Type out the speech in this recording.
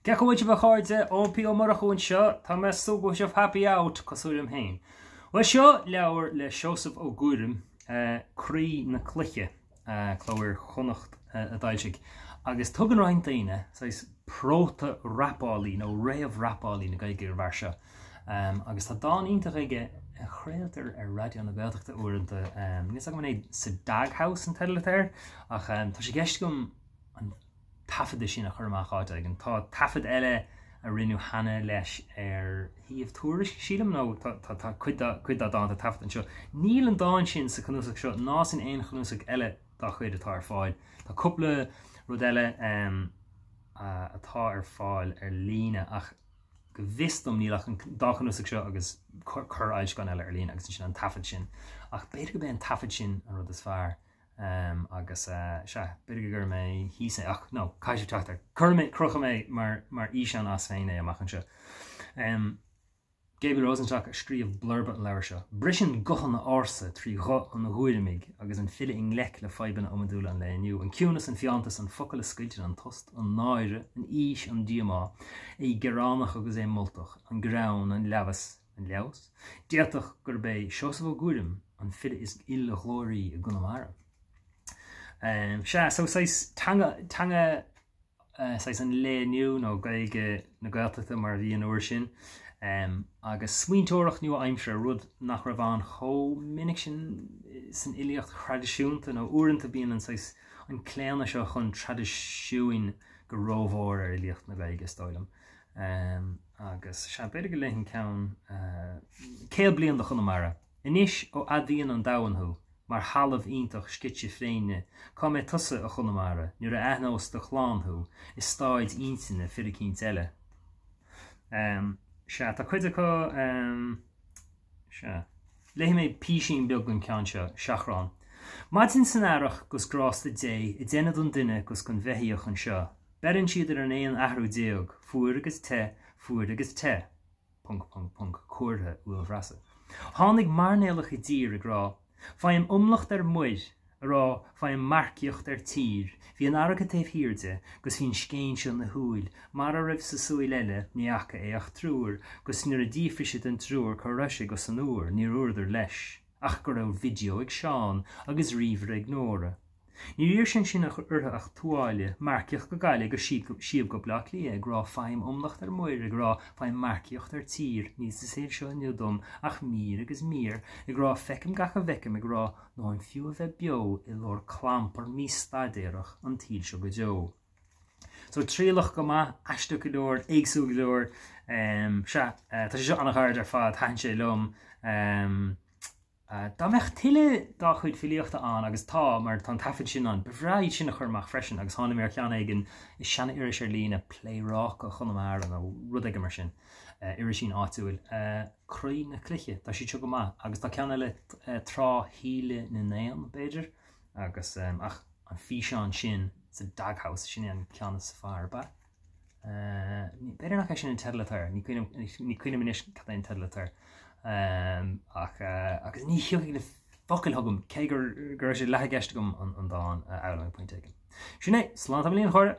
Cén chaoi a bhfuil sibh a chairde, Eoin P Ó Murchú anseo, tá mé ag súil go bhfuil sibh happy out, cosúil liom féin. Bhuel seo leabhar le Seosamh Ó Guairim, Croí na Cloiche, Cló Iar-Chonnacht a d'fhoilsigh, agus tugann roinnt daoine saghas próta-rapálaí nó réamh-rapálaí na Gaeilge ar an bhfear seo. Agus tá dán iontach aige a chraoltar ar Raidió na Gaeltachta uaireanta, níl a fhios agam an é Sa Daghouse an teideal atá air, ach tá sé i gceist agam an taifeadadh sin a chur amach áit éigin. Tá taifead eile a rinneadh cheana leis ar shuíomh Tuairisc, sílim, nó tá cuid dá dánta taifeadta anseo. Níl an dán sin sa chnuasach seo ná san aon chnuasach eile dá chuid atá ar fáil. Tá cúpla rud eile atá ar fáil ar líne ach go bhfios dom níl ach an dá chnuasach seo agus corrfhoilseachán eile ar líne agus ansin an taifead sin. Ach b'fhéidir gurb é an taifead sin an rud is fearr. Agus sea, b'fhéidir go gcuirfidh mé thíos é, ach no, caithfidh sibh teacht air. Cuirfidh mé, crochfaidh mé mar, mar fhíseán as féin é amach anseo. Gabriel Rosenstock a scríobh blurba an leabhair seo. Briseann guthanna ársa trí ghuth an Ghuairimigh agus an file i ngleic le fadhbanna iomadúla an lae inniu, an ciúnas, an fiántas, an focal a scoilteann an tost, an náire, an aois, an díomá, é gearánach agus é moltach, an greann, an leamhas, an leamhas. D'fhéadfadh gurb é Seosamh Ó Guairim an file is ilghlóraí i gConamara. Sea, so saghas teanga, teanga saghas an lae inniu nó Gaeilge na Gaeltachta mar a bhí an uair sin, agus smaointeoireacht nua-aimseartha, rud nach raibh ann chomh minic sin san fhilíocht thraidisiúnta nó uaireanta bíonn an saghas, an claonadh seo chun traidisiúin go rómhór ar fhilíocht na Gaeilge is dóigh liom. Agus sea, b'fhéidir go léifinn ceann 100 bliain do Chonamara. Anois ó admhaíonn an domhan thú, mar thalamh iontach scitsifréine, cá mbeidh tusa, a Chonamara, nuair a aithneos do chlann thú i staid intinne fir eicínt eile? Sea, tá cuid acu, sea. Léifidh mé písín beag den cheann seo, Seachrán. Maidin san earrach 'gus grásta Dé ag déanamh don duine 'gus don bheithíoch anseo. Beireann siad ar an 11 athrú, fuar agus te, fuar agus te, ponc ponc ponc comhartha uaillbhreasa. Tháinig mairnéalach i dtír ag rá, Faighim umhlacht ar muir, a rá faighim marcaíocht ar tír, bhí an fharraige taobh thiar de, 'gus bhí an scéinse ina shúil, mara raibh sa súil eile, ní fhaca é ach triúr, 'gus nuair a d'fhiafraigh sé den triúr cá raibh sé 'gus an uair, níor dhúradar leis. ach go raibh video ag Seán agus ríomhaire ag Nóra. Níor iarr sé ansin uirthi ach tuáille, marcaíocht go Gaillimh 'gus síob go Bleá Cliath, ag rá faighim umhlacht ar muir, ag rá faighim marcaíocht ar tír, níl sa saol seo inniu dom ach mír agus mír, ag rá feicim gach a bhfeicim, ag rá nó an fiú a bheith beo i lár clampar místaidéarach an tsaoil seo go deo. So trialach go maith, aisteach go leor, éagsúil go leor. Sea, tá sé seo an-ghairid ar fad, thaitin sé liom. Dá mbeadh tuilleadh dá chuid filíochta ann, agus tá, mar tá an taifead sin ann, ba bhreá iad sin a chur amach freisin, agus tháinig mé ar cheann éigin i seana-iris ar líne, Pléaráca Chonamara nó rud éigin mar sin, irisín áitiúil. Croí na Cloiche, tá siad seo go maith, agus tá ceann eile, Tráth Shíle na nÉan, b'fhéidir, agus, ach an físeán sin sa Daghouse, sin é an ceann is fearr, ab ea? B'fhéidir nach é sin an teideal atá air, ní cuimhin liom anois cad é an teideal atá air. Ach agus ní thiocfaidh na focail chugam, cé go raibh sé leath i gceist agam an dán a fhoghlaim ag pointe éigin. Sin é, slán tamaillín a chairde!